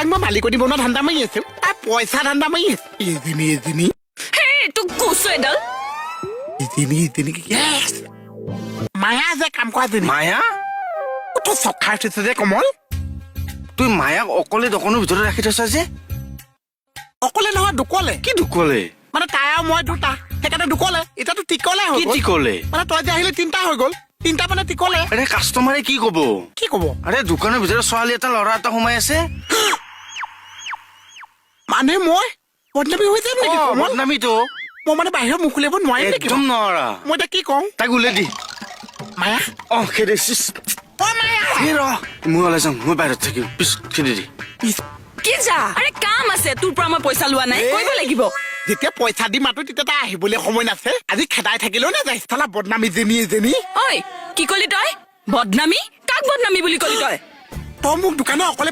তাইক মই মালিকনী বনোৱা ধান্দা মাৰি আছো, তাই পইচা ধান্দা মাৰি আছে। এজনী এজনী। হেই, তোক কৈছো এডাল। এজনী এজনী, Yes! মায়া যে কাম কৰাজনী। মায়া? তই চক খাই উঠিছে যে কমল। তুই মায়াক অকলে দোকানৰ ভিতৰত ৰাখি থৈছা যে? অকলে নহয়, দুকলে। কি দুকলে? মানে তাই আৰু মই দুটা, সেইকাৰণে দুকলে। এতিয়াতো টিকলে হৈ কি গ'ল। টিকলে? মানে তই যে আহিলি, তিনটা হৈ গ'ল। তিনটা মানে টিকলে। আৰে, কাষ্টমাৰে কি কব? কি কব? আৰে, দোকানৰ ভিতৰত ছোৱালী এটা, ল'ৰা এটা সোমাই আছে। মানে মই বদনামী হৈ যাম নেকি? অ, কমল? বদনামীতো। মই মানে বাহিৰত মুখ উলিয়াব নোৱাৰিম নেকি? একদম নোৱাৰা। মই এতিয়া কি কওঁ? তাইক উলিয়াই দি। মায়া। অ, খেদি। অ মায়া। এই ৰ, মই ওলাই যাম, মই বাহিৰত থাকিম, পিছ খেদি দি। পিছ। কি যা, আৰে কাম আছে। তোৰ পৰা মই পইচা লোৱা নাই, কৰিব লাগিব। যেতিয়া পইচা দি মাতো, তেতিয়া তাই আহিবলৈ সময় নাছে। আজি খেদাই থাকিলেও নাযায়। চালা বদনামী জনী এজনী। ঐ, কি কলি তই? বদনামী? কাক বদনামী বুলি কলি তই? তই মোক দোকানত অকলে